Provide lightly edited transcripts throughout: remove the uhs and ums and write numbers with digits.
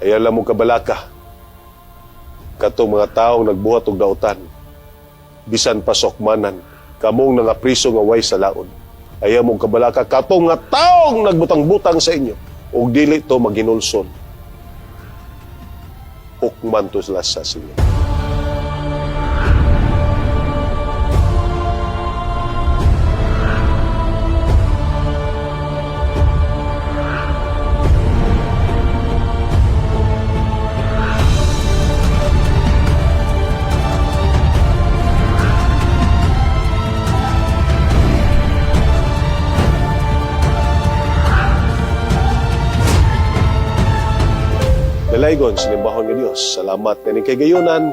Ayaw lang mo kabalaka. Katong mga taong nagbuhat og dautan, bisan pasokmanan, kamong nangapriso nga way sa laod. Ayaw mong kabalaka katong nga taong nagbutang-butang sa inyo ug dili to maginulson. Hukman to sila sa inyo. Dalaygon, sinimbahon nga Dios, salamat kaning kay gayunan,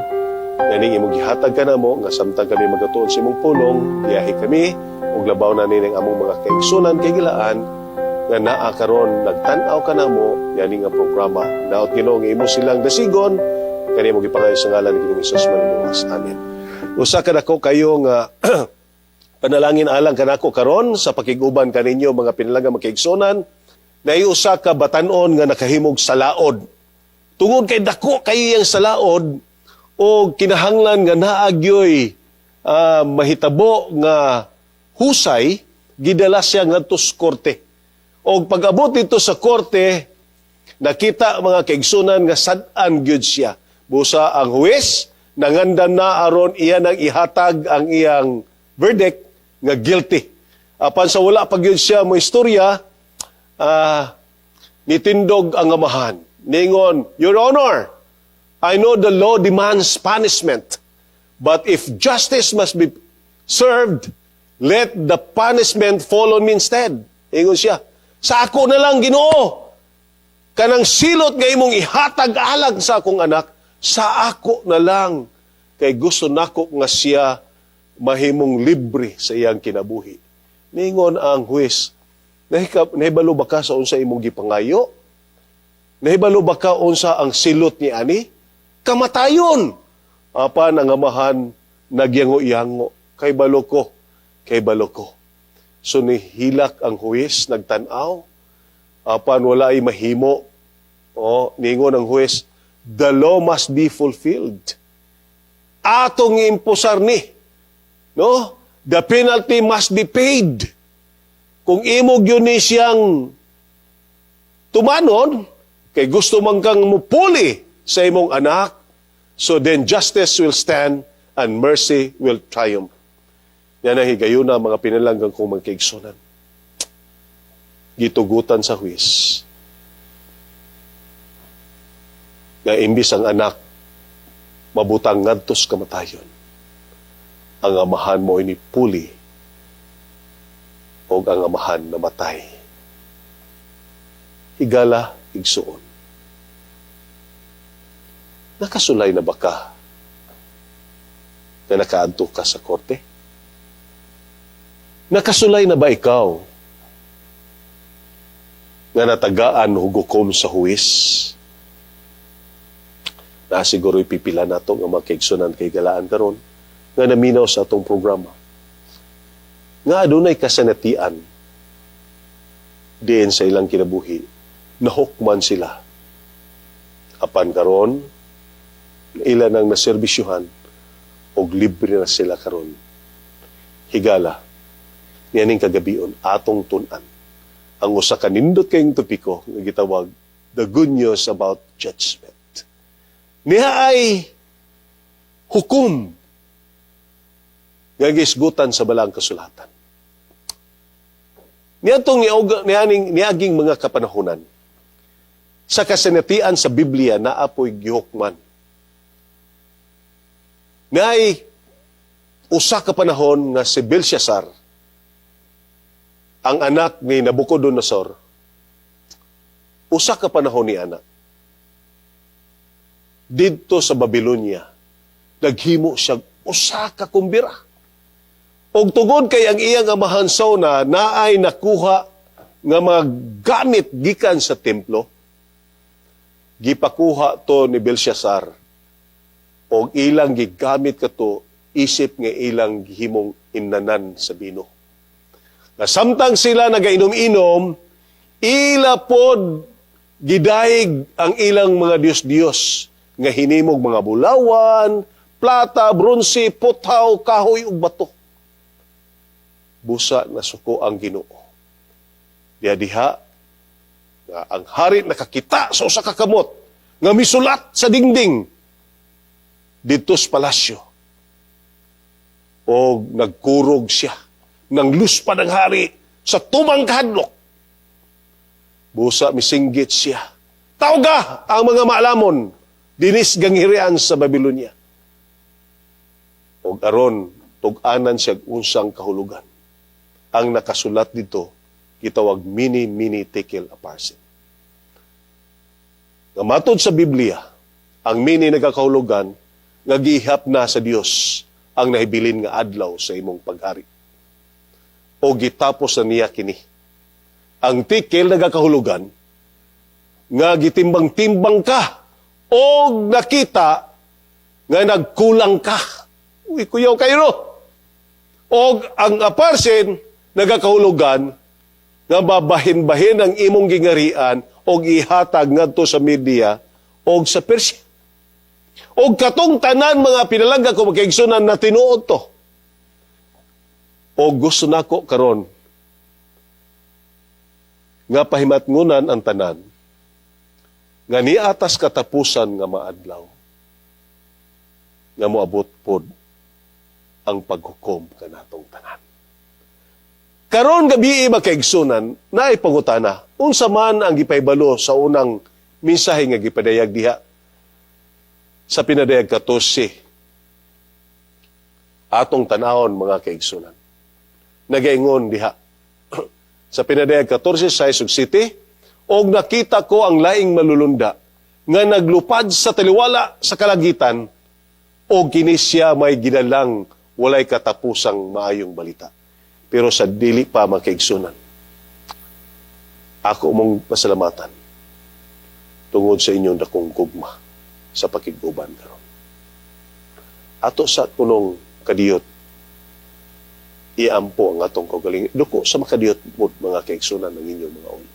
kaning imong gihatag kanamo nga samtang kami magatuon sa imong pulong, biyahe kami ug labaw na nining among mga kaigsunan kay gilaan nga naa karon nagtan-aw kanamo yaning nga programa. Daot Ginoo nga imo silang dasigon, kani imong gipangayo sa ngalan ni Ginoong Hesus Manluluwas. Amen. Usa ka dako kayo nga panalangin alang kanako karon sa pakig-uban kaninyo mga pinalaga mga kaigsunan, naay usa ka batan-on nga nakahimog sa laod. Tungod kay dako kay iyang salaod o kinahanglan nga naagyoy mahitabo nga husay, gidala siya ngadto sa korte. Og pag-abot dito sa korte, nakita mga kaigsunan nga sad-an gyud siya. Busa ang huwes nangandam na aron iya nang ihatag ang iyang verdict nga guilty. Apan sa wala pa gyud siya mo istorya, nitindog ang amahan. Ningon, "Your Honor, I know the law demands punishment, but if justice must be served, let the punishment fall on me instead." Ingon siya, "Sa ako na lang, Ginoo, kanang silot nga imong ihatag alang sa akong anak, sa ako na lang, kay gusto nako nga siya mahimong libre sa iyang kinabuhi." Ningon ang huwes, "Nahibalo ba ka sa unsa imong gipangayo? Nahibalo ba ka unsa ang silot ni ani? Kamatayon!" Apan ang amahan nagyango-yango, "Kay balo ko, kay balo ko." So nihilak ang huwes, nagtan-aw, apan wala ay mahimo. O, ningon ang huwes, "The law must be fulfilled. Atong imposar ni. No? The penalty must be paid. Kung imo gyud ni siyang tumanon, kay gusto man kang mupuli sa imong anak, so then justice will stand and mercy will triumph." Yan ang higayuna mga pinalanggang kong mga kaigsunan. Gitugutan sa huwes nga imbis ang anak mabutang ngadto sa kamatayon, ang amahan mo ini puli og ang amahan namatay. Higala, igsuon. Nakasulay na ba ka na nakaadto ka sa korte? Nakasulay na ba ikaw nga natagaan hugukom sa huwis? Na siguro ipipila nato nga mga kaigsunan kay galaan karon nga naminaw sa atong programa. Nga adunay kasanatian diin sa ilang kinabuhi, nahukman sila. Apan karon, ila nang naserbisyuhan og libre na sila karon. Higala, nianing kagabion atong tun-an ang usa ka nindot kayong topiko nga gitawag the good news about judgment. Niya ay hukom nga gisgutan sa balang kasulatan. Niadtong niaging mga kapanahunan, sa kasinatian sa Biblia naapoy gihukman. Naay usa ka panahon nga si Belshazzar, ang anak ni Nabucodonosor, usa ka panahon ni anak, didto sa Babylonia, naghimo siya usa ka kumbira. Og tungod kay ang iyang amahan sauna naay nakuha nga mga gamit gikan sa templo, gipakuha to ni Belshazzar og ilang gigamit kato isip nga ilang gihimong inanan sa bino. Na samtang sila nagainom-inom, ila pod Gidayeg ang ilang mga Diyos-Diyos nga hinimog mga bulawan, plata, bronse, puthaw, kahoy ug bato. Busa nasuko ang Ginoo. Diha diha nga ang hari nakakita sa usa ka kamot nga misulat sa dingding didto sa palasyo. Og nagkurog siya nang luspad ang hari sa tumang kahadlok. Busa misinggit siya. "Tawga ang mga maalamon dinis ganghirian sa Babylonia." Og aron tug-anan siya unsang kahulugan ang nakasulat dito, gitawag mene, mene, tekel, uparsin. Nga matod sa Biblia, ang mene nagakahulugan nga gihap na sa Dios ang nahibilin nga adlaw sa imong paghari. O gitapos na niya kini. Ang tekel nagakahulugan nga gitimbang-timbang ka o nakita nga nagkulang ka. Uy, kuyaw kayo. Og ang uparsin nagakahulugan nga babahin-bahin ang imong gingarian og ihatag ngadto sa Media og sa Persia. Og katong tanan, mga pinalangga ko, makaigsunan, na tinuod to. O gusto nako karon nga pahimatngunan ang tanan nga niatas katapusan nga maadlaw nga moabot pod ang paghukom kanatong tanan. Karon gabi, makaigsunan, naay pangutana, unsa man ang gipahibalo sa unang mensahe nga gipadayag diha sa Pinadayag 14? Atong tanawon, mga kaigsunan. Nagaingon diha sa Pinadayag 14, 6 ug 7, "Og nakita ko ang laing malulunda nga naglupad sa taliwala sa kalangitan, og kini siya may gidalang walay katapusang maayong balita." Pero sa dili pa, makaigsunan, ako mong pasalamatan tungod sa inyong dakong gugma sa pakig-uban karon. Ato sa kunong kadiyot iampo ang atong kaugalingon. Duko sa makadiyot mo, mga kaigsunan, ng inyong mga ulo.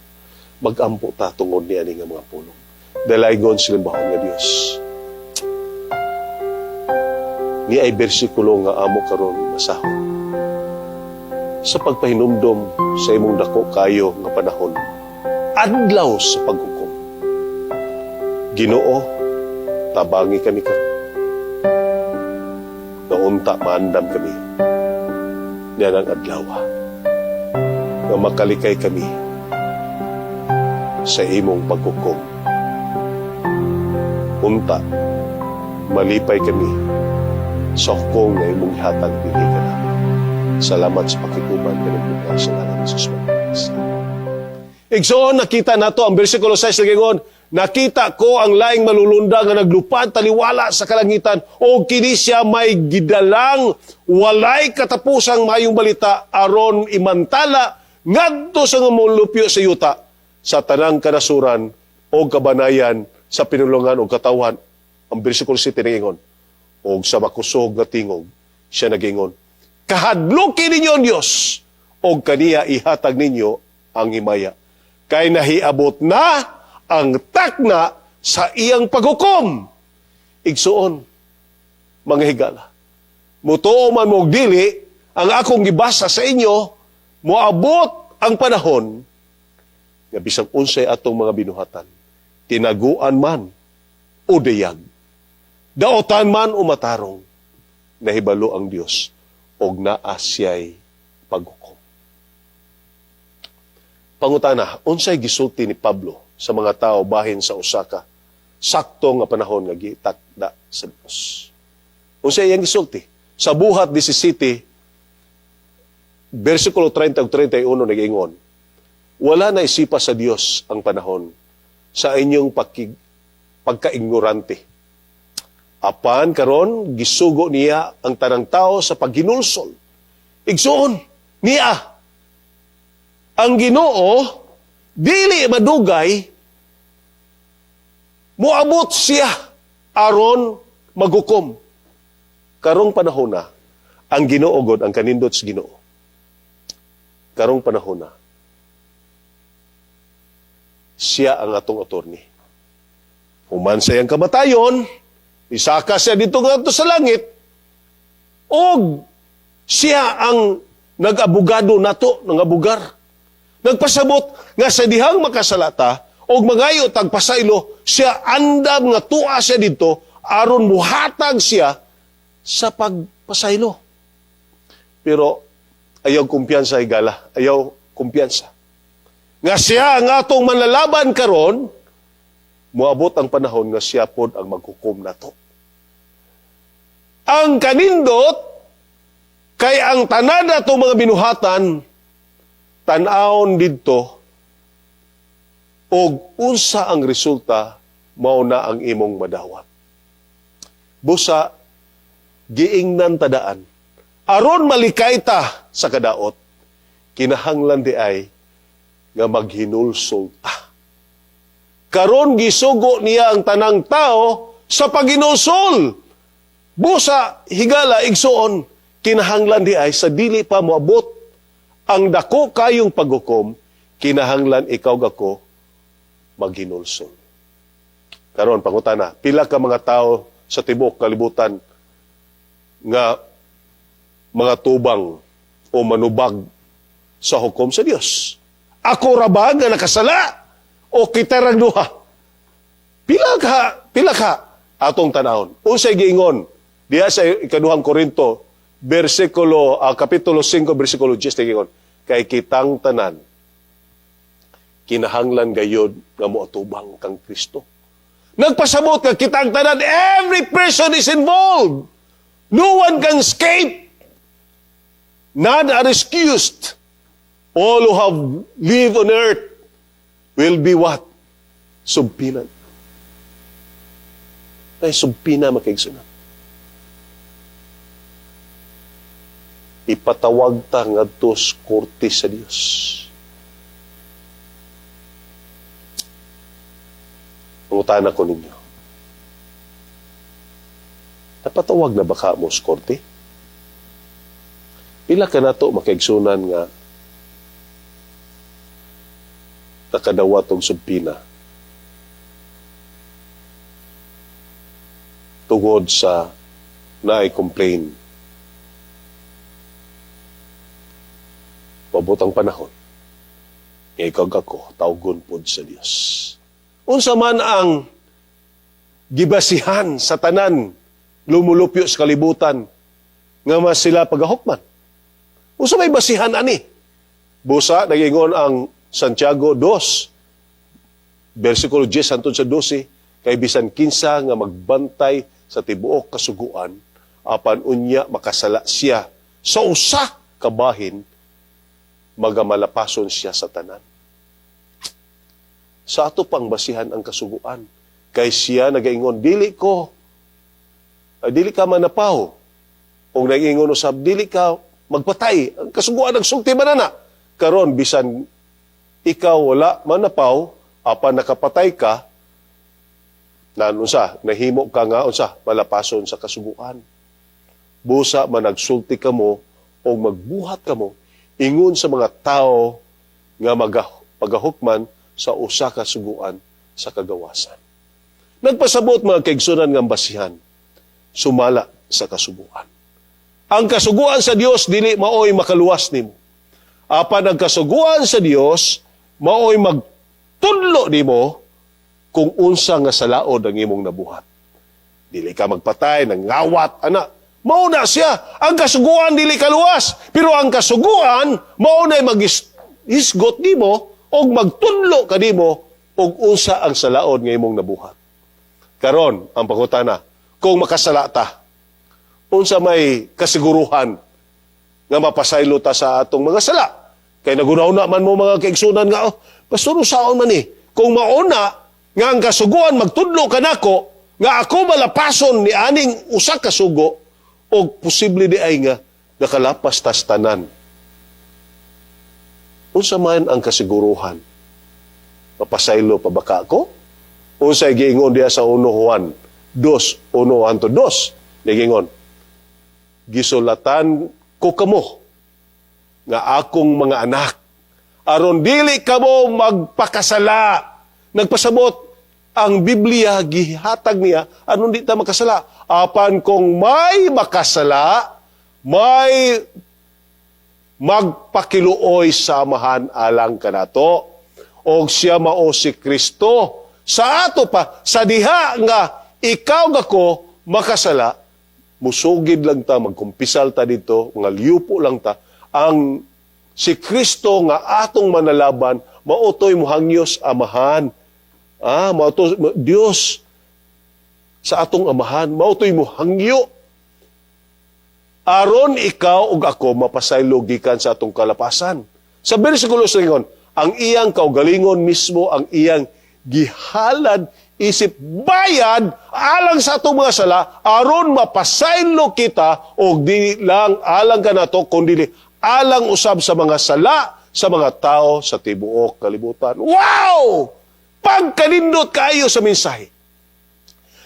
Magampo ta tungod niya nga mga pulong. Dalaygon simbahon nga Dios. Ni ay bersikulo nga amo karon basahon sa pagpahinumdom sa imong dako kayo nga panahon, adlaw sa paghukom. Ginoo, tabangi kami karon. Naunta maandam kami niyan ang adlaw nga makalikay kami sa imong paghukom. Unta, malipay kami sa hukong nga imong ihatag dinhi kanami. Salamat sa pakiguban kanang sa ngalan ni Jesus. Igsoon, nakita nato ang bersikulo 6, nagingon, "Nakita ko ang laing malulunda nga naglupad taliwala sa kalangitan, o kini siya may gidalang walay katapusang mayong balita aron imantala ngadto sa nga molupyo sa yuta, sa tanang kanasuran o kabanayan, sa pinulungan o katawhan." Ang bersikulo 7 nagingon, "Og sa makusog nga tingog siya nagingon, 'Kahadluki ninyo ang Dios og kaniya ihatag ninyo ang himaya. Kay nahiabot na ang takna sa iyang paghukom.'" Igsuon, mga higala, mutuo man mo og dili, ang akong gibasa sa inyo, moabot ang panahon nga bisag unsay atong mga binuhatan, tinaguan man o dayag, daotan man o matarong, nahibalo ang Dios og naa siya'y paghukom. Pangutana, unsay gisulti ni Pablo sa mga tao bahin sa usa ka sakto nga panahon nga gitakda sa Dios? Unsay iyang gisulti? Sa Buhat 17, versikulo 30 ug 31 nag-ingon, "Wala na isipa sa Dios ang panahon sa inyong pagkaignorante. Apan karon gisugo niya ang tanang tao sa paghinulsol." Igsuon, niya ang Ginoo dili madugay, moabot siya aron maghukom. Karong panahon na, ang Ginoo god ang kanindot sa Ginoo. Karong panahon na. Siya ang atong attorney. Human sa iyang kamatayon, isaka siya dito ngadto sa langit, og siya ang nag-abogado nato, nangabugar. Nagpasabot nga sa dihang makasala ta, og mangayo tag pasaylo, siya andam nga tua siya dito, aron muhatag siya sa pagpasaylo. Pero ayaw kumpiyansa, higala, ayaw kumpiyansa. Nga siya ang atong manlalaban karon, moabot ang panahon nga siya pod ang maghukom nato. Ang kanindot kay ang tanan natong mga binuhatan tan-awon didto, og unsa ang resulta, mao na ang imong madawat. Busa giingnan tadaan, aron malikay ta sa kadaot, kinahanglan di ay nga maghinulsol ta. Karon gisugo niya ang tanang tao sa paghinulsol. Busa, higala, igsuon, kinahanglan di ay sa dili pa moabot ang dako kayong paghukom, kinahanglan ikaw gako maghinulsol. Karon pangutana, pila ka mga tao sa tibuok kalibutan nga mga tubang o manubag sa hukom sa Dios? Ako ra ba nga nakasala o kita rang duha? Pila ka atong tanawon? Unsay giingon diha sa ikaduhang Korinto, bersikulo kapitulo 5 bersikulo 10, giingon kay kitang tanan kinahanglan gayod nga moatubang kang Kristo. Nagpasabot nga kitang tanan, every person is involved. No one can escape. None are excused. All who have lived on earth will be what? Subpoenaed. Ay, subpoena, mga kaigsunan. Ipatawag ta ngadto sa korte sa Dios. Pangutana ko ninyo. Napatawag na ba ka mo sa korte? Pila ka nato makaigsunan nga nakadawat og subpoena tungod sa naay complain? Mabot ang panahon nga ikaw ako tawgon pod sa Dios. Unsa man ang gibasihan sa tanan lumulupyo sa kalibutan nga mas sila pagahukman? Unsa may basihan ani? Busa nagingon ang Santiago 2 versikulo 10 hangtod sa 12, kay bisan kinsa nga magbantay sa tibuok kasuguan apan unya makasala siya sa usa ka bahin, magamalapason siya sa tanan. Sa ato pang basihan ang kasuguan, kay siya nagaingon, dili ko, ay, dili ka manapaw. O nagaingon usab, dili ka magpatay. Ang kasuguan nagsulti man na. Karon bisan ikaw wala manapaw, apan nakapatay ka, na unsa, nahimo ka nga unsa, malapason sa kasuguan. Busa man nagsulti kamo o magbuhat kamo ingon sa mga tao nga magahukman sa usa ka suguan sa kagawasan. Nagpasabot, mga kaigsunan, nga basihan sumala sa kasuguan. Ang kasuguan sa Dios dili maoy makaluwas nimo. Apan ang kasuguan sa Dios maoy magtudlo nimo kung unsa nga salaod ang imong nabuhat. Dili ka magpatay, nangawat, ana. Mao na siya. Ang kasuguan dili kaluwas, pero ang kasuguan mao nay magisgot nimo og magtudlo kanimo og unsa ang salaod nga imong nabuhat. Karon ang pangutana, kung makasala ta, unsa may kasiguruhan nga mapasaylo ta sa atong mga sala? Kay nagunaw-na man mo, mga kaigsunan, nga, oh, pastor, usaon man ni? Kung mauna nga ang kasuguan magtudlo kanako nga ako malapason ni aning usa ka sugo, og posible di ay nga nakalapas tas tanan. Unsa man ang kasiguruhan? Mapasaylo pa ba ka ako? Unsay giingon diha sa 1 Juan 2, 1 hangtod 2? Giingon, gisulatan ko kamo nga akong mga anak, aron dili kamo magpakasala. Nagpasabot, ang Biblia gihatag niya aron di ta makasala. Apan kung may makasala, may magpakiluoy sa Amahan alang kanato. Og siya mao si Kristo. Sa ato pa, sa diha nga ikaw ug ako makasala, musugid lang ta, magkumpisal ta dito, mga liyupo lang ta, ang si Kristo nga atong manalaban, mao to'y muhangyos Amahan. Mao to, Dios sa atong Amahan, mao to'y muhangyo. Aron ikaw ug ako mapasaylo gikan sa atong kalapasan. Sa bersikulo ingon, ang iyang kaugalingon mismo ang iyang gihalad isip bayad alang sa atong mga sala aron mapasaylo kita, og di lang alang kanato kundi alang usab sa mga sala sa mga tao sa tibuok kalibutan. Wow! Pagkanindot kaayo sa mensahe.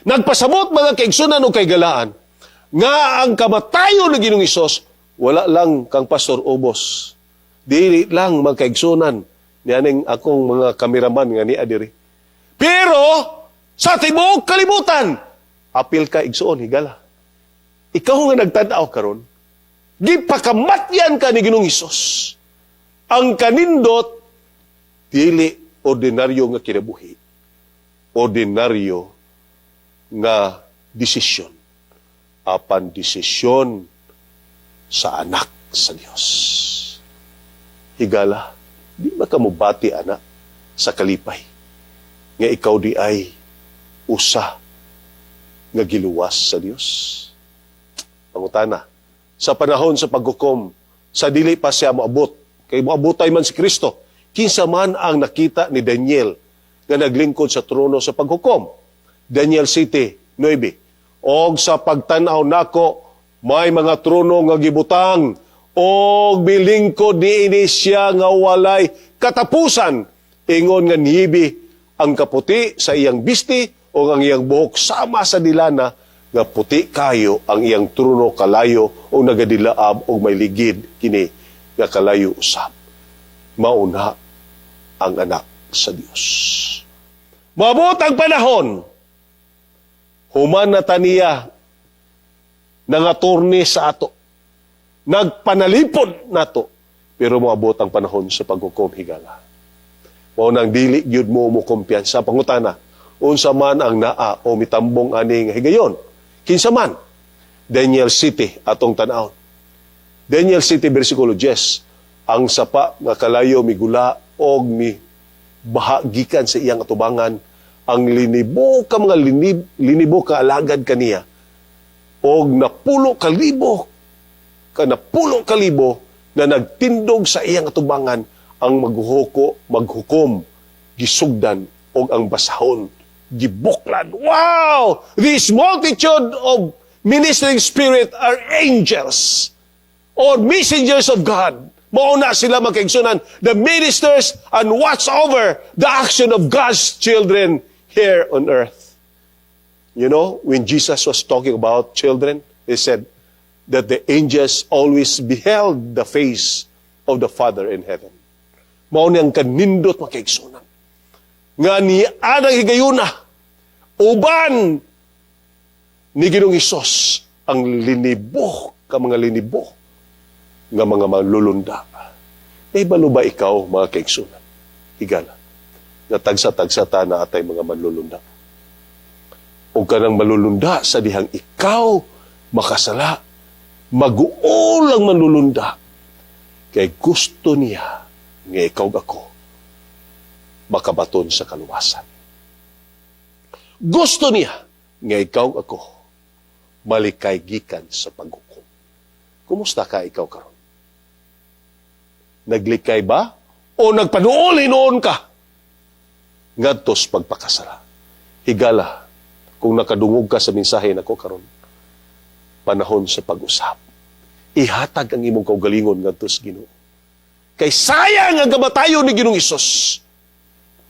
Nagpasabot, mga kaigsunan o kaigalaan, nga ang kamatayon ng Ginoong Hesus wala lang kang Pastor Ubos. Dili lang, mga kaigsunan, nianing akong mga kameraman nga nia diri. Pero sa tibuok kalibutan, apil ka, igsuon, higala. Ikaw nga nagtanaw karon, gipakamatyan ka ni Ginoong Hesus. Ang kanindot, dili ordinaryo nga kinabuhi. Ordinaryo nga desisyon. Apan desisyon sa anak sa Dios. Higala, di ba ka mobati ana sa kalipay nga ikaw diay usa nga giluwas sa Dios? Pangutana, sa panahon sa paghukom, sa dili pa siya moabot, kay moabutay man si Kristo, kinsa man ang nakita ni Daniel nga naglingkod sa trono sa paghukom? Daniel 7:9. "Og sa pagtan-aw nako, may mga trono nga gibutang, og milingkod niini siya nga walay katapusan. Ingon nga nibi ang kaputi sa iyang bisti o ang iyang buhok sama sa dilana nga puti kayo. Ang iyang trono kalayo o nagadilaab og may ligid kini nga kalayo usab." Mauna ang anak sa Dios. Moabot ang panahon, human na taniya nangatorni sa ato, nagpanalipod nato, pero moabot ang panahon sa paghukom, higala. Mao nang dili gyud mo mo kumpiyansa. Pangutana, unsa man ang naa o mitambong ani nga higayon? Kinsa man? Daniel 7 atong tan-awon. Daniel 7 bersikulo 10, ang sapa nga kalayo migula og mi bahagikan sa iyang atubangan ang linibo ka mga linibo ka alagad kaniya og napulo ka libo na nagtindog sa iyang atubangan. Ang maghuhuko maghukom gisugdan og ang basahon gibuklan. Wow! This multitude of ministering spirit are angels or messengers of God. Mao na sila, mga kaigsunan, the ministers and watch over the action of God's children here on earth. When Jesus was talking about children, he said that the angels always beheld the face of the Father in heaven. Mao niyang kanindot, mga kaigsunan, nga ni anang higayuna, uban ni Ginoong Hesus ang linibo ka mga linibo nga mga manlulunda. Nahibalo ba ikaw, mga kaigsunan, higala, nga tagsa-tagsa ta naa tay mga manlulunda? O kanang malulunda sa dihang ikaw makasala, maguol ang manlulunda. Kay gusto niya nga ikaw ako makabaton sa kaluwasan. Gusto niya nga ikaw ako malikay gikan sa paghukom. Kumusta ka ikaw karon? Naglikay ba? O nagpanuol hinuon ka ngadto sa pagpakasala? Higala, kung nakadungog ka sa mensahe nako karon, panahon sa pag-usap. Ihatag ang imong kaugalingon ngadto sa Ginoo. Kay sayang ang kamatayon ni Ginoong Hesus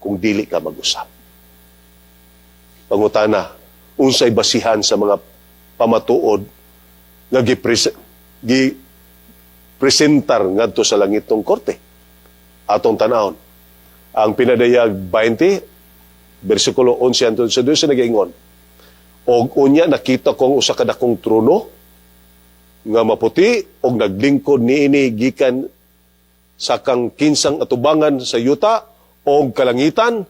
kung dili ka mag-usap. Pangutana, unsay basihan sa mga pamatuod nga gi presentar ngadto sa langitong korte? Atong tanawon ang Pinadayag 20 Versikulo 11 hangtod sa 12 nagaingon, "Og unya nakita ko ang usa ka dakong trono nga maputi og naglingkod niini gikan sa kang kinsang atubangan sa yuta og kalangitan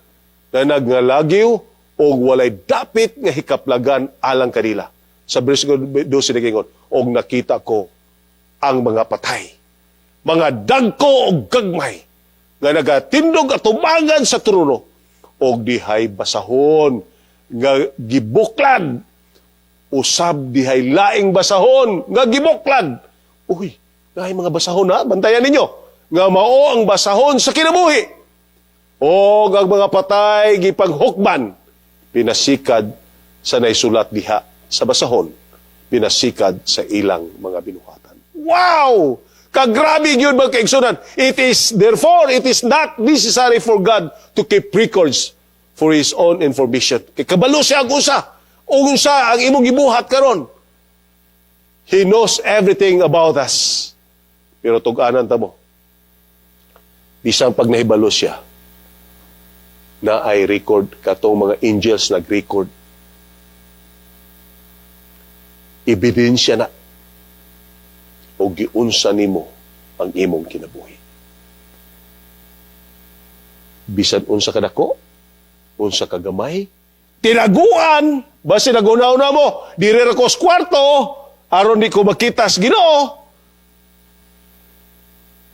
na nagngalagyo og walay dapit nga hikaplagan alang kanila." Sa versikulo 12 nagaingon, "Og nakita ko ang mga patay, mga dagko og gagmay, nga nagatindog atubangan sa trono, og dihay basahon nga gibuklad usab dihay laing basahon nga gibuklad." Uy, naay mga basahon ha, bantayan ninyo. Nga mao ang basahon sa kinabuhi. Og ang mga patay gipaghukman, pinasikad sa naisulat diha sa basahon, pinasikad sa ilang mga binuhatan. Wow! Kagrabe gyud, mga kaigsunan. It is, therefore, it is not necessary for God to keep records for His own information. Kay kabalo siya ang usa. Ug unsa ang imong gibuhat karon. He knows everything about us. Pero tug-anan ta mo. Bisan pag nahibalo siya, naay record katong mga angels nag-record. Ebidensya na o giunsa nimo ang imong kinabuhi. Bisan unsa ka dako, unsa ka gamay, tinaguan, basi naghuna-huna mo, "Diri ra ko sa kwarto, aron di ko makita sa Ginoo."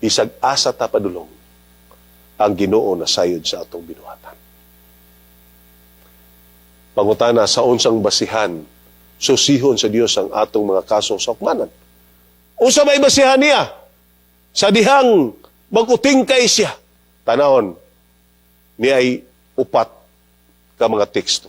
Bisag asa ta padulong, ang Ginoo nasayod sa atong binuhatan. Pangutana, sa unsang basihan susihon sa Dios ang atong mga kaso sa hukmanan? Unsa may basihan niya? Sa dihang mag-utingkay siya. Tanawon, niay upat ka mga teksto.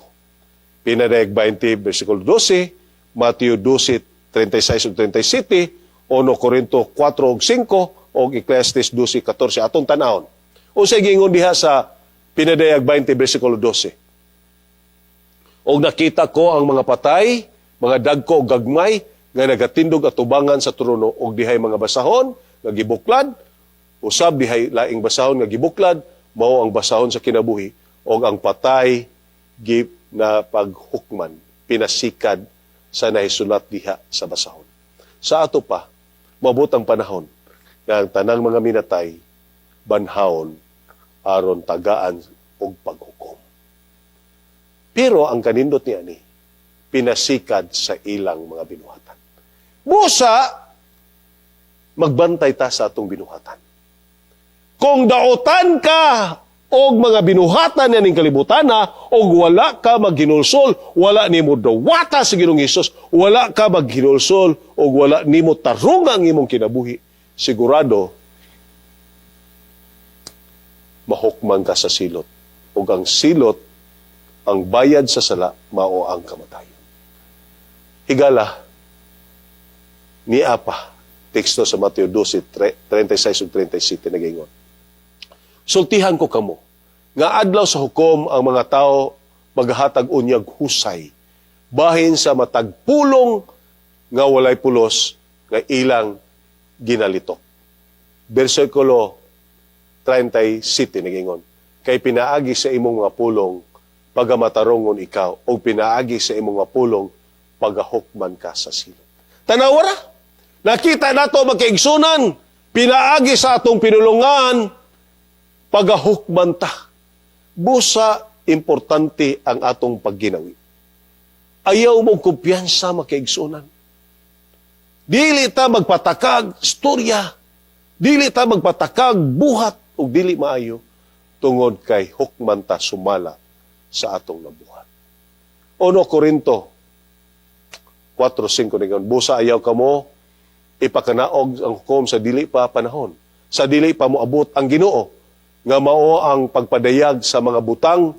Pinadayag 20, versikulo 12, Mateo 12, 36 ug 37, 1 Corinto 4 ug 5, ug Ecclesiastes 12, 14. Atong tanawon. Unsay giingon diha sa Pinadayag 20, versikulo 12? "Og nakita ko ang mga patay, mga dagko ug gagmay, nga nagatindog atubangan sa trono, og dihay mga basahon nga gibuklad, usab dihay laing basahon nga gibuklad, mao ang basahon sa kinabuhi, og ang patay gi na paghukman pinasikad sa nahisulat diha sa basahon." Sa ato pa, moabot ang panahon nga ang tanang mga minatay banhawon aron tagaan og paghukom. Pero ang kanindot niya ni, pinasikad sa ilang mga binuhatan. Busa, magbantay ta sa atong binuhatan. Kung dautan ka og mga binuhatan ning kalibutan na, og wala ka maghinulsol, wala nimo dawata sa Ginoong Hesus, wala ka maghinulsol og wala nimo tarunga ang imong kinabuhi, sigurado mahukman ka sa silot. Ug ang silot, ang bayad sa sala, mao ang kamatayon. Higala, ni apa, teksto sa Mateo 12, 36 ug 37 nagaingon, "Sultihan ko kamo, nga adlaw sa hukom ang mga tao maghatag unyag husay, bahin sa matag pulong nga walay pulos nga ilang ginalitok." Bersikulo 37 nagingon, "Kay pinaagi sa imong mga pulong, pagamatarongon ikaw, o pinaagi sa imong mga pulong, pagahukman ka sa silot." Tanawa ra! Nakita nato, magkaigsunan, pinaagi sa atong pinulungan, pagahukman ta. Busa, importante ang atong pagginawi. Ayaw mo kumpiyansa, makaigsunan. Dili ta magpatakag storya. Dili ta magpatakag buhat ug dili maayo tungod kay hukman ta sumala sa atong nabuhat. 1 Korinto 4:5 ningon, "Busa ayaw kamo ipakanaog ang hukom sa dili pa panahon, sa dili pa moabot ang Ginoo, nga mao ang pagpadayag sa mga butang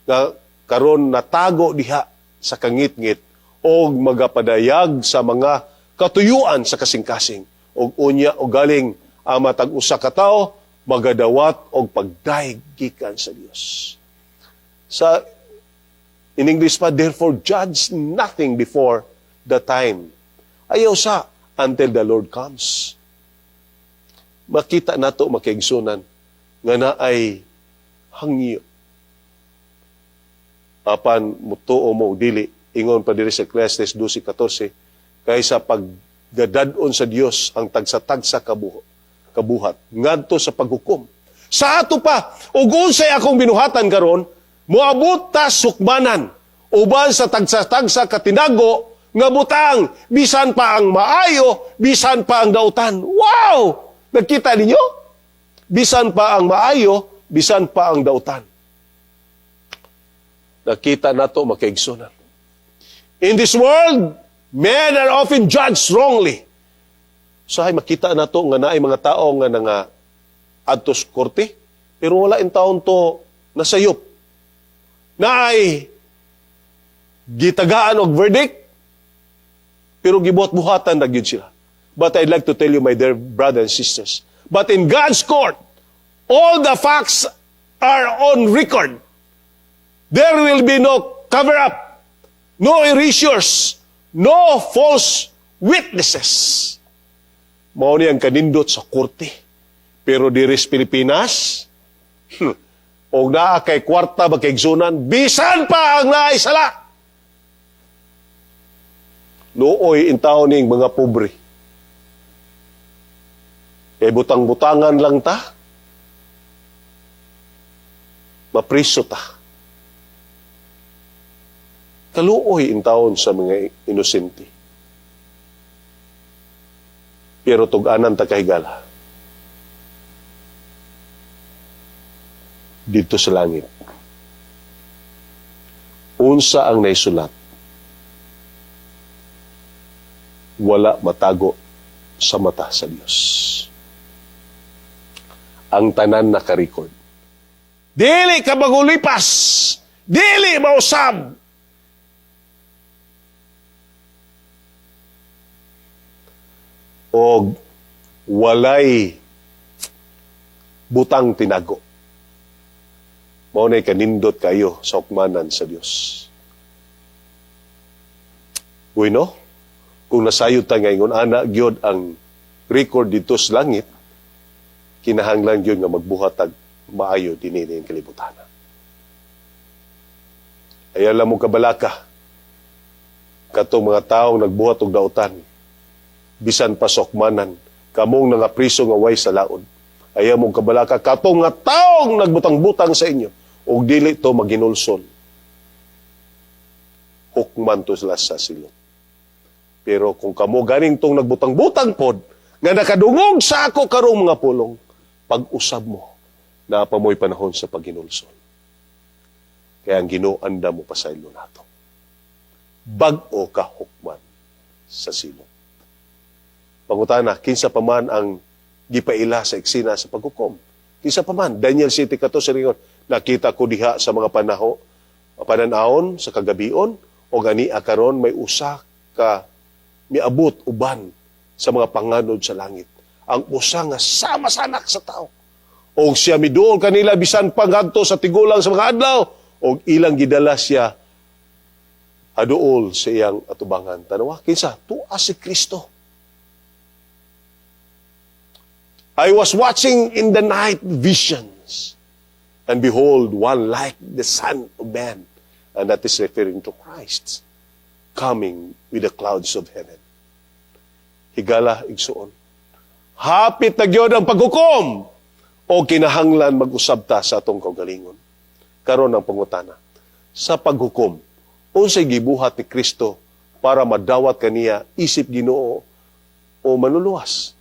nga karon natago diha sa kangitngit og magapadayag sa mga katuyuan sa kasing-kasing. Og unya o galing ang matag usa ka tawo magadawat og pagdayeg gikan sa Dios." Sa in English pa, "Therefore judge nothing before the time." Ayaw sa until the Lord comes. Makita nato, makaigsunan, nga naay hangyo. Apan mutuo mo dili, ingon pa diri sa Ecclesiastes 12:14, kaysa paggadad-on sa Dios ang tagsa-tagsa kabuhat ngadto sa paghukom. Sa ato pa, ug unsay akong binuhatan karon, moabot ta sukmanan uban sa tagsa-tagsa katinago nga butang, bisan pa ang maayo, bisan pa ang dautan. Wow! Nagkita ninyo? Bisan pa ang maayo, bisan pa ang dautan. Nakita nato, makaigsunan. In this world, men are often judged wrongly. So ay makita nato nga naay mga tao nga nanga adto sa korte, pero wala intawon to nasayop. Naay gitagaan og verdict, pero gibuhat-buhatan na gyud sila. But I'd like to tell you, my dear brothers and sisters, but in God's court, all the facts are on record. There will be no cover-up, no erasures, no false witnesses. Mao ni ang kanindot sa korte. Pero diri sa Pilipinas, og naa kay kwarta, makaigsunan, bisan pa ang naay sala. Luoy intaw ning mga pobre. Kay butang-butangan lang ta, mapriso ta. Kaluoy intawon sa mga inosente. Pero tug-anan ta kahigala. Dito sa langit, unsa ang naisulat, wala matago sa mata sa Dios. Ang tanan naka-record. Dili ka magulipas, dili mausab. Og walay butang tinago. Mao nay kanindot kayo sa hukmanan sa Dios. Bueno, kung nasayod ta nga ingon ana gyud ang record dito sa langit, kinahanglan gyud nga magbuhat tag maayo dinhi ning kalibutan. Ayaw lang mo kabalaka katong mga taong nagbuhat og dautan, bisan pa sokmanan, kamong nangapriso nga way sa laod. Ayaw mong kabalaka katong nga taong nagbutang-butang sa inyo og dili to maginulsol. Hukman to sila sa silot. Pero kung kamo ganing tong nagbutang-butang pod, nga nakadungog sa ako karong mga pulong, pag-usab mo, naa pa mo'y panahon sa paghinulsol. Kaya ang Ginoo anda mo pasaylo nato. Bag-o ka hukman sa silot. Pangutana, kinsa pa man ang gipaila sa eksena sa paghukom? Kinsa pa man? Daniel 7:14 ringon, nakita ko diha sa mga pananawon sa kagabion, o gani karon may usa ka miabot uban sa mga panganod sa langit. Ang usa nga sama sanak sa tao. Og siya miduol kanila bisan pa ngadto sa tigulang sa mga adlaw, og ilang gidala siya aduol sa iyang atubangan. Tanawa, kinsa? Tua si Kristo. I was watching in the night visions, and behold, one like the Son of Man, and that is referring to Christ, coming with the clouds of heaven. Higala, igsuon. Hapit na gyud ang paghukom, o kinahanglan mag-usab ta sa atong kaugalingon. Karon ang pangutana. Sa paghukom, unsay gibuhat ni Kristo para madawat kaniya isip Ginoo o manluluwas?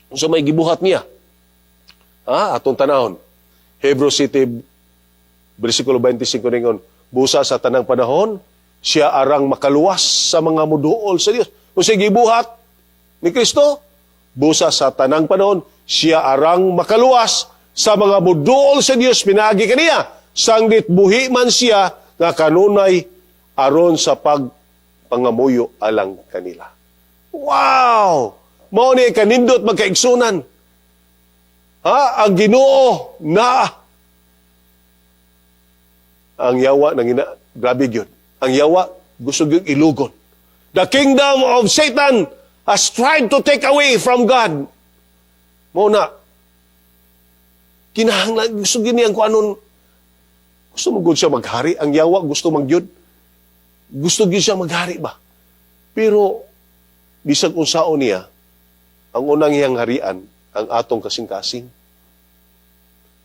Unsa may gibuhat niya? Atong tanahon. Hebrews 7, versikulo 25 ningon, busa sa tanang panahon, siya arang makaluwas sa mga muduol sa Dios. Unsay gibuhat ni Kristo? Busa sa tanang panahon, siya arang makaluwas sa mga muduol sa Dios pinaagi kaniya. Sanglit buhi man siya nga kanunay aron sa pagpangamuyo alang kanila. Wow! Mao ni kanindot magkaigsunan. Ha? Ang Ginoo na ang yawa nangina, grabe gyud. Ang yawa gusto gyud ilugon. The kingdom of Satan has tried to take away from God. Mao na kinahanglan gusto gyud niyang kuanon, Gusto man gud siya maghari. Ang yawa gusto man gyud. Gusto gyud siya maghari ba? Pero bisag unsaon niya, ang unang iyang harian ang atong kasing-kasing.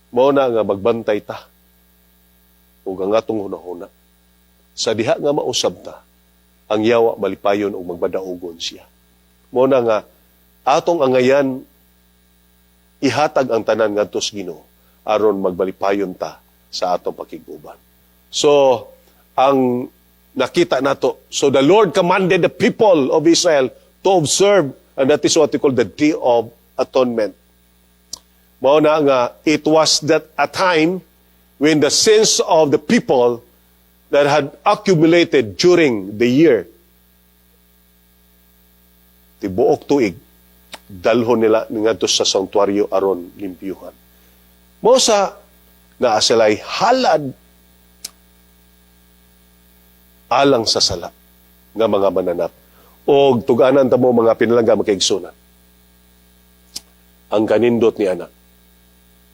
Mao na nga magbantay ta ug ang atong hunahuna. Sa diha nga mausab ta, ang yawa malipayon ug magbadaugon siya. Mao na nga atong angayan ihatag ang tanan ngadto sa Ginoo aron magbalipayon ta sa atong pakig-uban. So, ang nakita nato, so the Lord commanded the people of Israel to observe, and that is what we call the Day of Atonement. Mao na nga, it was that a time when the sins of the people that had accumulated during the year, tibuok tuig, dalhon nila ngadto sa sanktuaryo aron limpyuhan. Mao sa naa sila'y halad alang sa sala nga mga mananap. Og tug-anan ta mo, mga pinalangga, mga kaigsunan. Ang kanindot ni ana.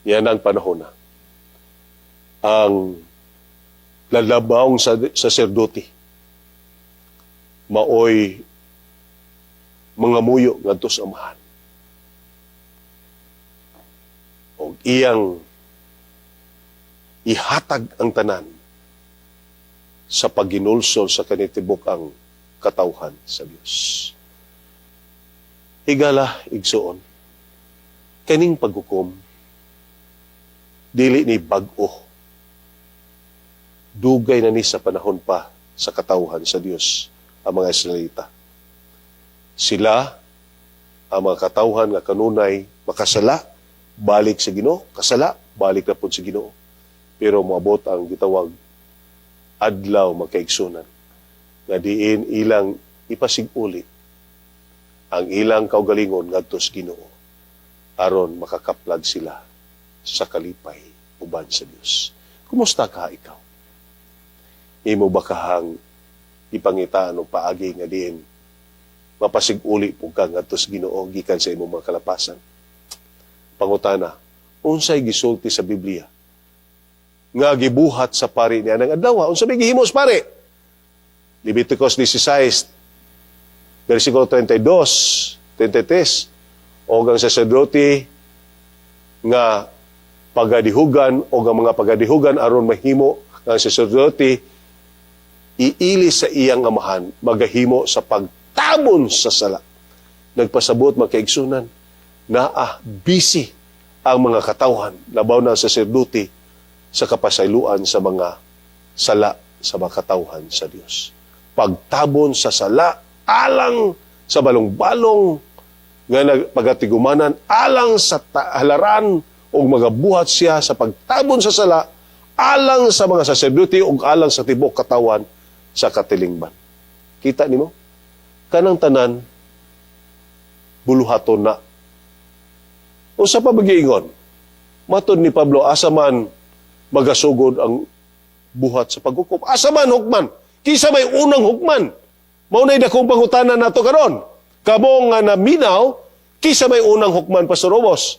Yan ang panahon na. Ang lalabawng sa saserdote maoy mga muyo ngadto sa Amahan. Og iyang ihatag ang tanan sa pagginulsol sa kanitibok ang katawhan sa Dios. Higala, igsuon, kaning paghukom, dili ni bag-o. Dugay na ni sa panahon pa sa katawhan sa Dios ang mga Israelita. Sila, ang mga katawhan nga kanunay makasala, balik sa Ginoo, kasala, balik na pud sa Ginoo. Pero moabot ang gitawag adlaw, mga kaigsunan, nga diin ilang ipasiguli ang ilang kaugalingon ngadto sa Ginoo aron makakaplag sila sa kalipay uban sa Dios. Kumusta ka ikaw? Imo ba kahang ipangitaan og paagi nga diin mapasiguli pud ka ngadto sa Ginoo gikan sa imong mga kalapasan? Pangutana, unsay gisulti sa Biblia nga gibuhat sa pari niya ng adlaw? Unsa may gihimo sa pari? Leviticus 16, versikulo 32, 33, o ang saserdote nga pagadihugan o ang mga pagadihugan aron mahimo ang saserdote iili sa iyang Amahan, magahimo sa pagtabon sa sala. Nagpasabot, mga kaigsunan, naa busy ang mga katawhan, labaw na ang saserdote, sa kapasayloan sa mga sala sa mga katawhan sa Dios. Pagtabon sa sala alang sa balong-balong nga nagpagatigumanan, alang sa halaran ug magabuhat siya sa pagtabon sa sala alang sa mga saserdote ug alang sa tibok katawan sa katilingban. Kita nimo? Kanang tanan buluhaton na. Unsa pa magiingon? Matod ni Pablo, asa man magasugod ang buhat sa paghukom? Asa man hukman? Kinsa may unang hukman? Mao na'y dakong pangutana nato karon. Kamo nga naminaw, kinsa may unang hukman, Pastor Robos?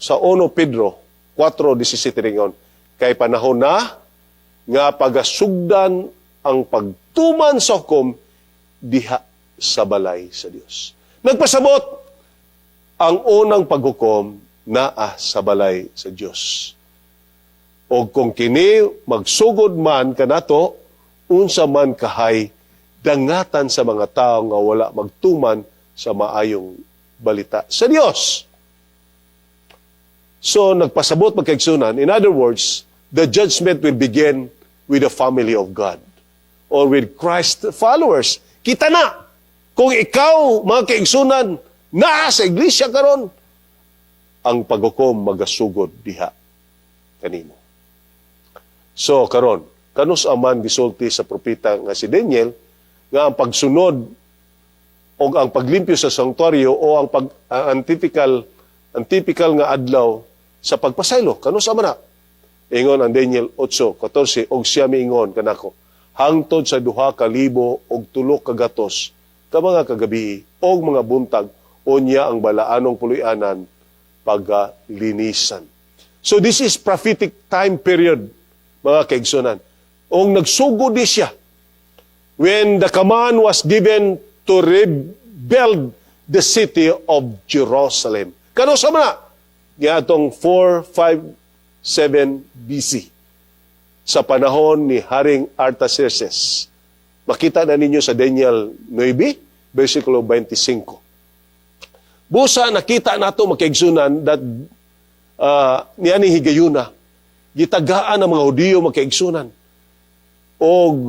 Sa 1 Pedro 4:17 ringon, kay panahon na nga pagasugdan ang pagtuman sa hukom diha sa balay sa Dios. Nagpasabot, ang unang paghukom naa sa balay sa Dios. O kung kini magsugod man kanato, unsa man kahay dangatan sa mga tao nga wala magtuman sa maayong balita sa Dios? So, nagpasabot, mga kaigsunan, in other words, the judgment will begin with the family of God or with Christ followers. Kita na, kung ikaw, mga kaigsunan, naa sa iglesia karon, ang paghukom magasugod diha kanimo. So, karon, kanus aman gisulti sa propeta nga si Daniel nga ang pagsunod o ang paglimpyo sa sanktuaryo o ang antipical nga adlaw sa pagpasaylo, kanus man na? Ingon ang Daniel 8:14, "Og siya miingon kanako, hangtod sa 2,300 ka mga kagabi og mga buntag, unya ang balaanong puloy-anan pagalinisan." So this is prophetic time period. mga kaigsunan. Og nagsugod di siya when the command was given to rebuild the city of Jerusalem. Kanus-a man na? Niadtong 457 BC sa panahon ni Haring Artaxerxes. Makita na ninyo sa Daniel 9, versikulo 25. Busa nakita nato, mga kaigsunan, that niani higayuna, gitagaan ang mga Hudiyo, mga kaigsunan, og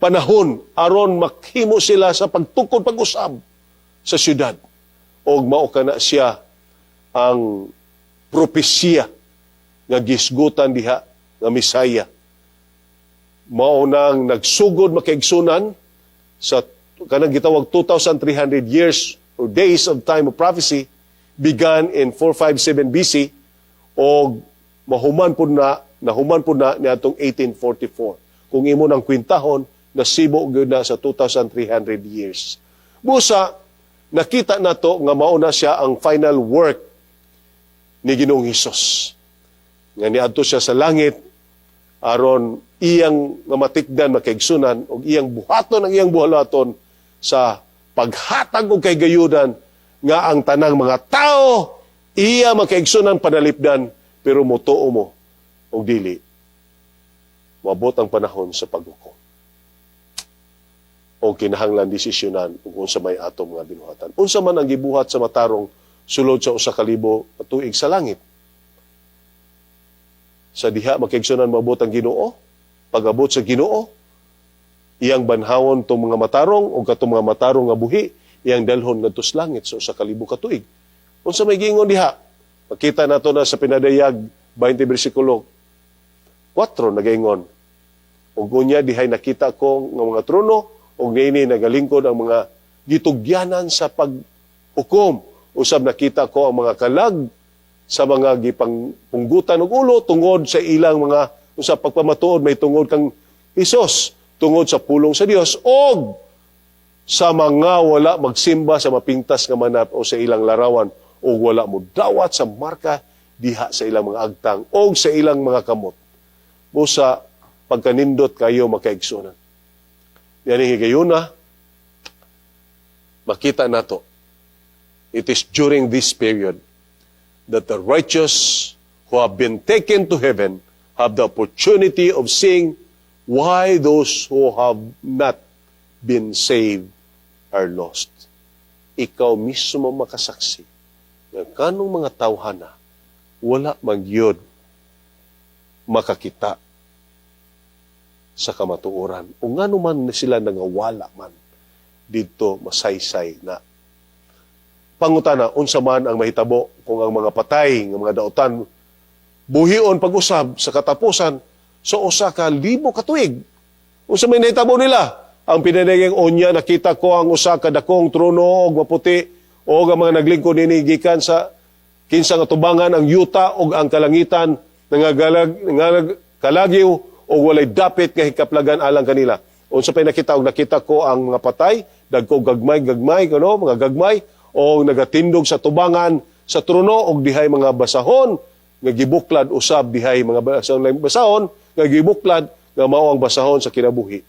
panahon aron makhimo sila sa pagtukod pag-usab sa syudad. Og mao kana siya ang propesiya nga gisgutan diha nga Mesaya. Mao nang nagsugod, mga kaigsunan, sa kanang gitawag 2,300 years or days of time of prophecy began in 457 BC og mahuman pud na, nahuman pud na niadtong 1844. Kung imo nang kwintahon, nasibo gyud na sa 2,300 years. Busa nakita nato nga mao na siya ang final work ni Ginoong Hesus. Nga niadto siya sa langit aron iyang nga matikdan, mga kaigsunan, og iyang buhaton ang iyang buhalaton sa paghatag og kahigayunan nga ang tanang mga tao iya, mga kaigsunan, panalipdan, pero motuo mo og dili, moabot ang panahon sa paghukom o kinahanglan desisyonan ug unsa may atong mga binuhatan. Unsa man ang gibuhat sa matarong sulod sa 1,000 ka tuig sa langit? Sa diha, mga kaigsunan, moabot ang Ginoo, pag-abot sa Ginoo, iyang banhawon tong mga matarong o katong mga matarong nga buhi, iyang dalhon ngadto sa langit sa 1,000 ka tuig. Unsa may giingon diha? Makita nato na sa Pinadayag 20 bersikulo 4, nagaingon, "Ug unya dihay nakita ko nga mga trono ug niini nagalingkod ang mga gitugyanan sa paghukom. Usab nakita ko ang mga kalag sa mga gipangpunggutan og ulo tungod sa ilang mga sa pagpamatuod may tungod kang Hesus, tungod sa pulong sa Dios, og sa mga wala magsimba sa mapintas nga manap o sa ilang larawan o wala mo dawat sa marka diha sa ilang mga agtang o sa ilang mga kamot." Busa pagkanindot kayo, mga kaigsunan. Yan higayuna, makita nato, it is during this period that the righteous who have been taken to heaven have the opportunity of seeing why those who have not been saved are lost. Ikaw mismo makasaksi nga kanong mga tawhana wala magyod makakita sa kamatuoran. O ngano man sila nangawala man didto masaysay na. Pangutana, unsa man ang mahitabo kung ang mga patay nga mga dautan buhion pag-usab sa katapusan sa 1,000 ka tuig? Unsa may nahitabo nila? Ang pinanayang, "Unya nakita ko ang usa ka dakong trono og maputi og ang mga naglingkod nini gikan sa kinsa nga tubangan ang yuta ug ang kalangitan nangagalag kalagyo og walay dapit nga hikaplagan alang kanila. Unsa pay nakita? Og nakita ko ang mga patay, dagko gagmay gagmay kuno mga gagmay, o nagatindog sa tubangan sa trono, og dihay mga basahon nga gibuklad. Usab dihay mga basahon nga gibuklad nga mao ang basahon sa kinabuhi,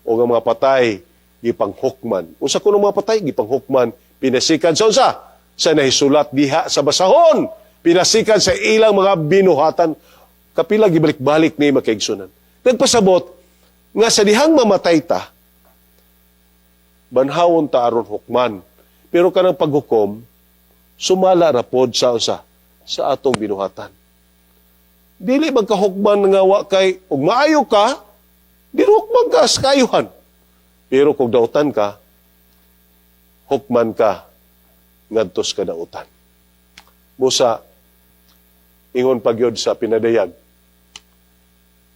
o nga mga patay gipanghukman." Unsa kuno mga patay gipanghukman? Pinasikan sa unsa? Sa nahisulat diha sa basahon. Pinasikan sa ilang mga binuhatan. Kapila gibalik-balik ni, mga kaigsunan. Nagpasabot nga sa dihang mamatay ta, banhawon ta aron hukman. Pero kanang paghukom, sumala ra pod sa unsa? Sa atong binuhatan. Dili magkahukman nga wa kay ug maayo ka, di hukman ka sa kaayuhan. Pero kung dautan ka, hukman ka ngadto sa kadautan. Busa ingon pagyod sa Pinadayag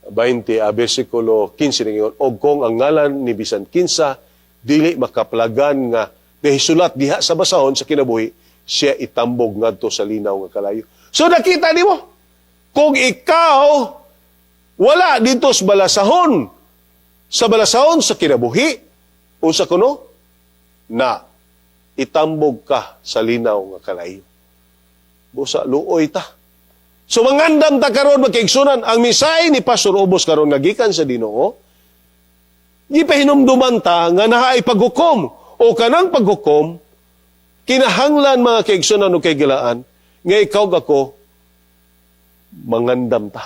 20 a bersikulo 15, ningon, "Og kung ang ngalan ni bisan kinsa dili makaplagan nga nahisulat diha sa basahon sa kinabuhi, siya itambog ngadto sa linaw nga kalayo." So nakita nimo, kung ikaw wala dito sa balasahon sa kinabuhi, unsa kuno na itambog ka sa linaw nga kalayo. Busa luoy ta. So mangandam ta karon, mga kaigsuonan, ang mensahe ni Pastor Ubos karon nga gikan sa Ginoo, gipahinumduman ta nga naay paghukom o kanang paghukom kinahanglan, mga kaigsuonan o kahigalaan, nga ikaw ako mangandam ta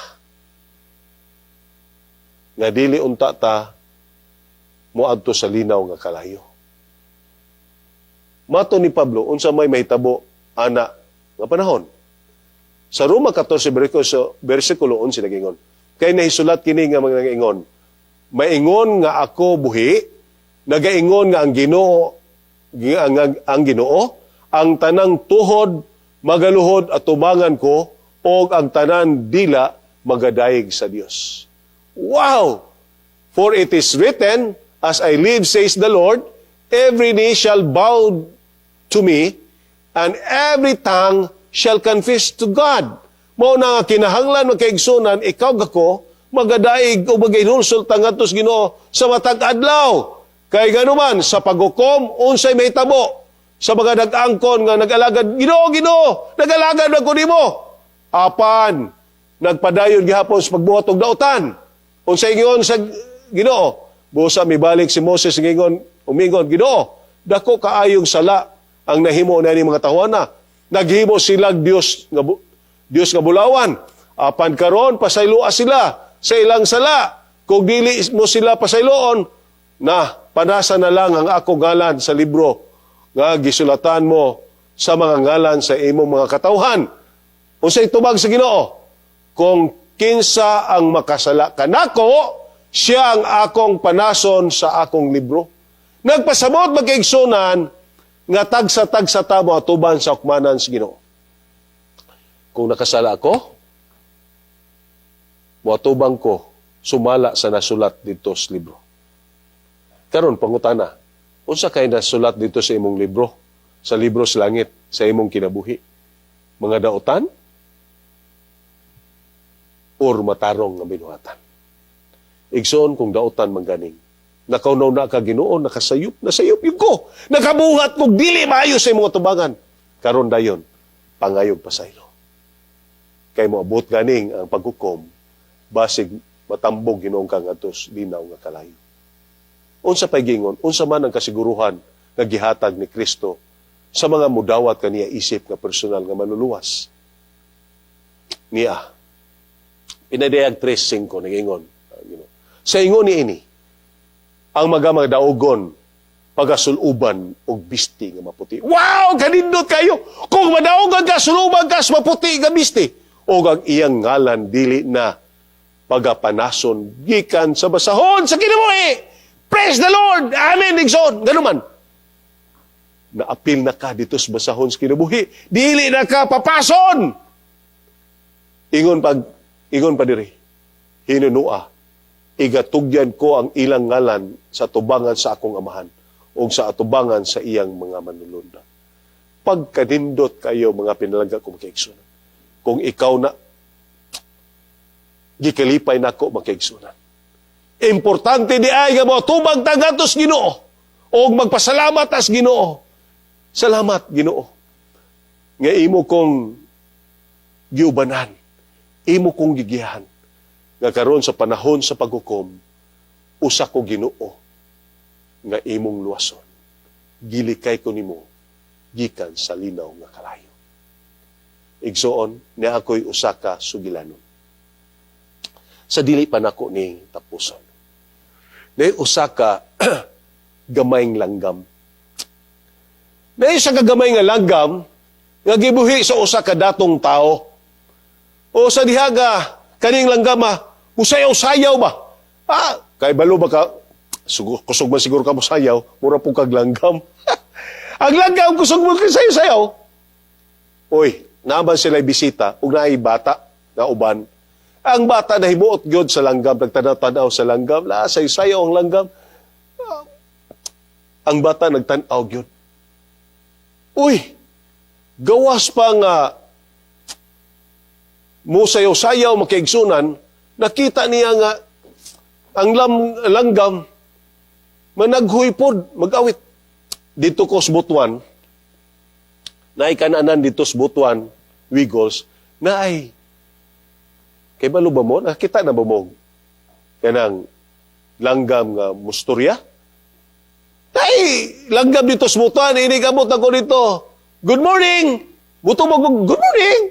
nga dili unta ta moadto sa linaw nga kalayo. Mato ni Pablo, unsa may mahitabo ana nga panahon? Sa Roma 14 versikulo 11 nagingon, "Kay nahisulat kini nga mga ingon, maingon nga ako buhi, nagaingon nga ang Ginoo ang Ginoo, ang tanang tuhod magaluhod atubangan ko og ang tanan dila magadayeg sa Dios." Wow! "For it is written, as I live, says the Lord, every knee shall bow to me, and every tongue shall confess to God." Mao na nga kinahanglan, mga kaigsuonan, ikaw ako magadaig o magahinulsol ta ngadto sa Ginoo sa matag adlaw. Kay ganuman sa paghukom, unsay mahitabo sa mga nag-angkon nga nag-alagad, "Ginoo, Ginoo, nag-alagad ako nimo." Apan nagpadayon gihapon sa pagbuhat og dautan. Unsay ingon sa Ginoo? Busa mibalik si Moses ngingon, umingon, "Ginoo, dako kaayong sala ang nahimo na ni mga tawhana. Naghimo sila Dios nga bulawan. Apan karon pasayloa sila sa ilang sala. Kung dili mo sila pasayloon, na panasa na lang ang ako ngalan sa libro nga gisulatan mo sa mga ngalan sa imong mga katawhan." Unsay tubag sa Ginoo? "Kung kinsa ang makasala kanako, siya ang akong panason sa akong libro." Nagpasabot, mga kaigsuonan, nga tagsa-tagsa ta moatuban sa hukmanan sa Ginoo. Kung nakasala ako, moatubang ko sumala sa nasulat dito sa libro. Karon pangutana, unsa kay nasulat dito sa imong libro? Sa libro sa langit, sa imong kinabuhi? Mga dautan? Or matarong nga binuhatan? Igsoon, kung dautan man ganing, nakaunaw na ka, "Ginoo, nakasayop, nasayop gyud ko. Nakabuhat kog dili maayo sa imong atubangan." Karon dayon, pangayog pasaylo. Kay moabot ganing ang paghukom, basig matambog hinuon ka ngadto sa linaw nga kalayo. Unsa pay gingon, unsa man ang kasiguruhan nga gihatag ni Kristo sa mga mudawat kaniya isip nga personal nga manluluwas? Niya. Pinadayag 3.5 nagingon. Sa ingon ni ini, ang mga madaugon pagasuluban og bisti nga maputi. Wow! Kanindot kayo! Kung madaugan ka, suluban ka sa maputi nga bisti. O ang iyang ngalan dili na pagapanason gikan sa basahon sa kinabuhi. Praise the Lord! Amen, igsoon! Ganun man. Naapil na ka dito sa basahon sa kinabuhi. Dili na ka papason! Ingon pa diri. "Hinunua, igatugyan ko ang ilang ngalan sa tubangan sa akong amahan o sa atubangan sa iyang mga manulondan." Pagkanindot kayo, mga pinalangga ko mga kaigsuonan. Kung ikaw na, gikalipay nako, mga kaigsuonan. Importante diay nga moatubang ta ngadto sa Ginoo o magpasalamat as Ginoo. "Salamat, Ginoo, nga imo kong giubanan, imo kong gigiyahan nga karon sa panahon sa paghukom, usa ko, Ginoo, nga imong luwason. Gilikay ko nimo gikan sa linaw nga kalayo." Igsoon, ni ako'y usa ka sugilanon. Sa dili pa nako ni tapuson. Ni usa ka gamayng langgam. Ni usa ka gamay nga langgam nga gibuhi sa usa ka datong tao. O sa diha ga kaning langgama, musayaw-sayaw ba? Ah, kay balo ba ka kusog man siguro ka mosayaw, mura po kag langgam. Ang langgam kusog mo sayaw-sayaw. Uy, naman sila bisita ug naay bata nga uban. Ang bata nahimuot gyud sa langgam, nagtanaw-tanaw sa langgam, la sayaw ang langgam. Ah, ang bata nagtan-aw gyud. Uy, gawas pa nga musayaw-sayaw, mga kaigsuonan, nakita niya nga ang langgam managhoy pod, mag-awit. Dito ko sa Butuan, naay kananan dito sa Butuan, Wiggles, naay Kay balo ba mo, nakita na ba mo kanang langgam nga mustorya? Ay, langgam dito sa butuan, inigamot ako dito. "Good morning!" Mutubag mo, "Good morning!"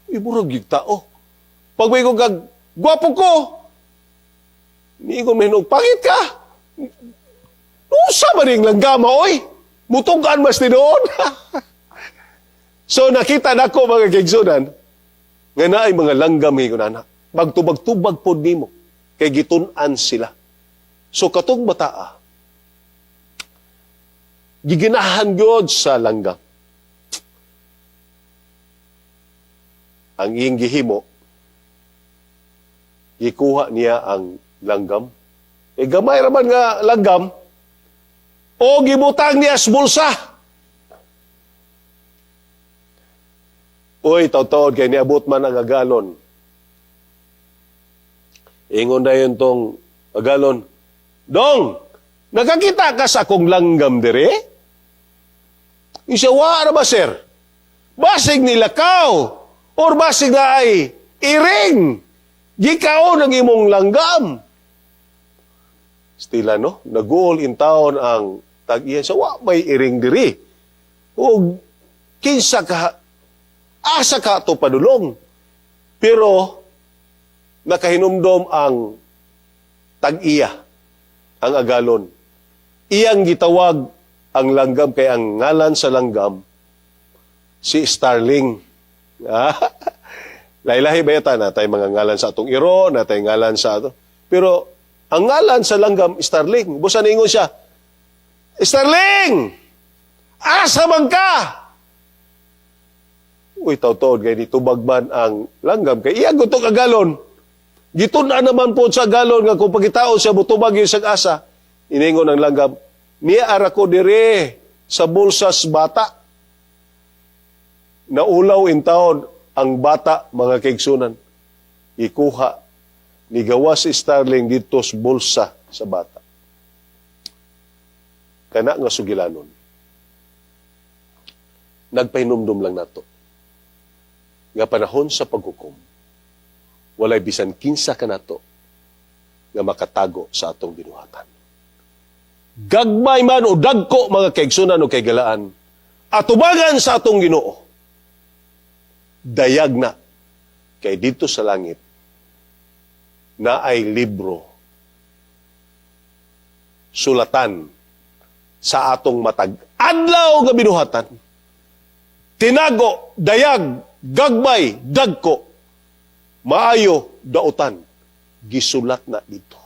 Uy, murag yung tao. Pag may kong kag, "Gwapo ko!" Niingon may, "Pangit ka!" Usa ba ning langgama, oy? Mutugan mas tinuod. So nakita nako, mga kaigsunan, nga naay mga langgam nga ana. Magtubag-tubag pod nimo kay gitun-an sila. So katong bataa, giginahan gyud sa langgam. Ang iyang gihimo, gikuha niya ang langgam. E gamay raman nga langgam, o gibutang niya sa bulsa. Uy, taw-taod kay niabot man ang agalon. Ingon na yun tong agalon, "Dong, nakakita ka sa akong langgam dire?" Isa, "Wa ra ba, sir? Basig nilakaw or basig na ay iring. Gikaon ang imong langgam." Stila, no? Nag-goal in town ang tag-iya. Sa wa may iring diri. O kinsa ka, asa ka to padulong. Pero nakahinumdom ang tag-iya, ang agalon. Iyang gitawag ang langgam kay ang ngalan sa langgam si Starling. Lahi-lahi ba yata natay mga ngalan sa atong iro, natay ngalan sa ato. Pero ang ngalan sa langgam, Starling. Busa ningon siya, "Starling! Asa man ka?" Uy, taw-taod kay nitubag man ang langgam. Kay iya gutong agalon. Gitun-an naman po sa agalon nga kung pagkitao siya, mutubag yung siyang asa. Iningon ang langgam, "Niya ara ko dire sa bulsas bata." Naulaw in taon ang bata, mga kaigsunan. Ikuha, nigawa si Starling dito sa bulsa sa bata. Kana nga sugilanon, nagpahinumdum lang nato nga panahon sa paghukom, walay bisan kinsa kanato nga makatago sa atong binuhatan. Gagmay man o dagko, mga kaigsunan o kaigalaan, atubangan sa atong Ginoo, dayag na kay dito sa langit na ay libro sulatan sa atong matag adlaw nga binuhatan, tinago, dayag, gagmay, dagko, maayo, dautan, gisulat na dito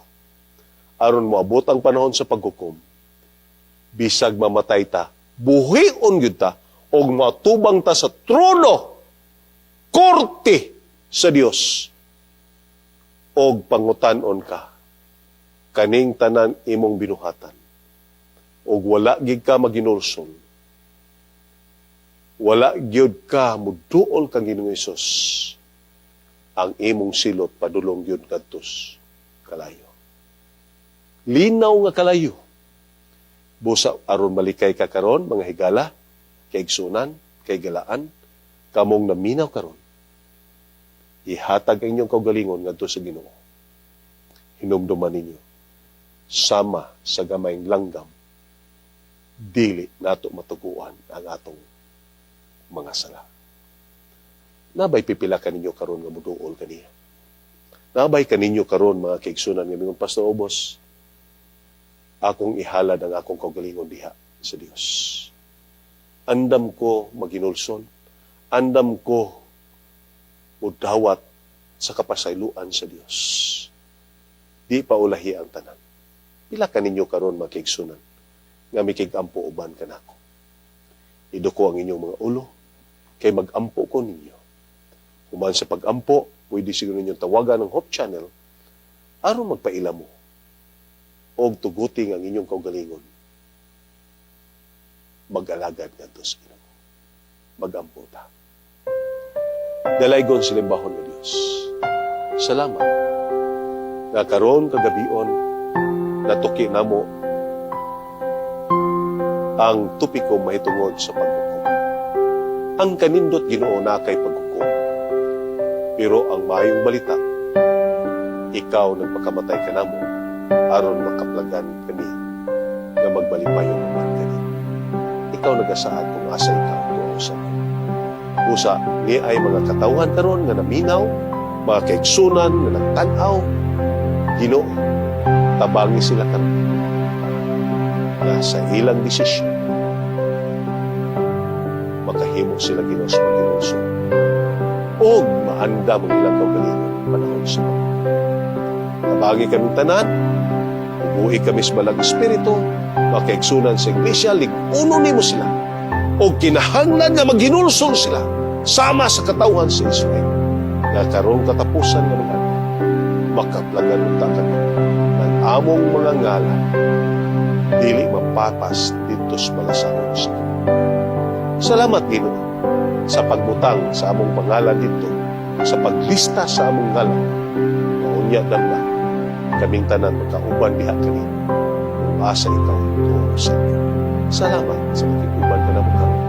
aron moabot ang panahon sa paghukom, bisag mamatay ta, buhion gyud ta og matubang ta sa trono, korte sa Dios, og pangutan-on ka kaning tanan imong binuhatan, og wala gid ka maginulsol, wala gyud ka muduol kang Ginoong Hesus. Ang imong silot padulong gyud kadtos kalayo, linaw nga kalayo. Busa aron malikay ka karon, mga higala, kaigsunan, kaigalaan, kamong naminaw karon, ihatag ang inyong kaugalingon ngadto sa Ginoo. Hinumduman ninyo, sama sa gamayng langgam, dili nato matuguan ang atong mga sala. Nabay pipila ka ninyo karon nga muduol kaniya? Nabay kaninyo karon, mga kaigsunan, nga mingon, "Pastor Obos, akong ihalad ang akong kaugalingon diha sa Dios. Andam ko maginulsol, andam ko mudawat sa kapasayloan sa Dios. Di pa ulahi ang tanan." Pila kaninyo karon, mga kaigsunan, nga mikig-ampo uban kanako? Iduko ang inyong mga ulo kay mag-ampo ko ninyo. Human sa pag-ampo, pwede siguro ninyong tawagan ng Hope Channel aron magpaila mo og tuguti ang inyong kaugalingon mag-alagad ngadto sa Ginoo. Mag-ampo ta. Dalaygon silimbahon nga Dios, salamat nga karon kagabion natuki namo ang topiko mahitungod sa paghukom. Ang kanindot, Ginoo, na kay paghukom. Pero ang maayong balita, Ikaw nagpakamatay kanamo aron makaplagan kami nga magbalipayon uban kani. Ikaw nagasaad kung asa ikaw tuo sa. Busa niay mga katawhan karon nga naminaw, mga kaigsunan nga nagtan-aw, Ginoo, tabangi sila karon nga sa ilang desisyon makahimo sila, Ginoo, sa paghinulsol og maandam ang ilang kaugalingon panahon sa pag. Tabangi kaming tanan, ubuhi kami sa Balang Espiritu, makaigsunan sa iglesia, lig-uno nimo sila o kinahanglan nga maghinulsol sila sama sa katawhan sa Israel nga karong katapusan nga mga adlaw, makaplagan unta kami ng among mga ngalan dili mapapas didto sa balasahon sa. Salamat, Ginoo, sa pagbutang sa among pangalan didto sa paglista sa among ngalan. Maunya damla kaming tanan magkauban diha kanimo kung asa ikaw tuo sa inyo. Salamat sa pakig-uban kanamo karon.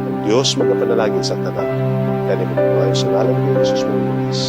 Ang Dios magapanalangin sa tanan. Kani mo sa ngalan ni Jesus Manulis.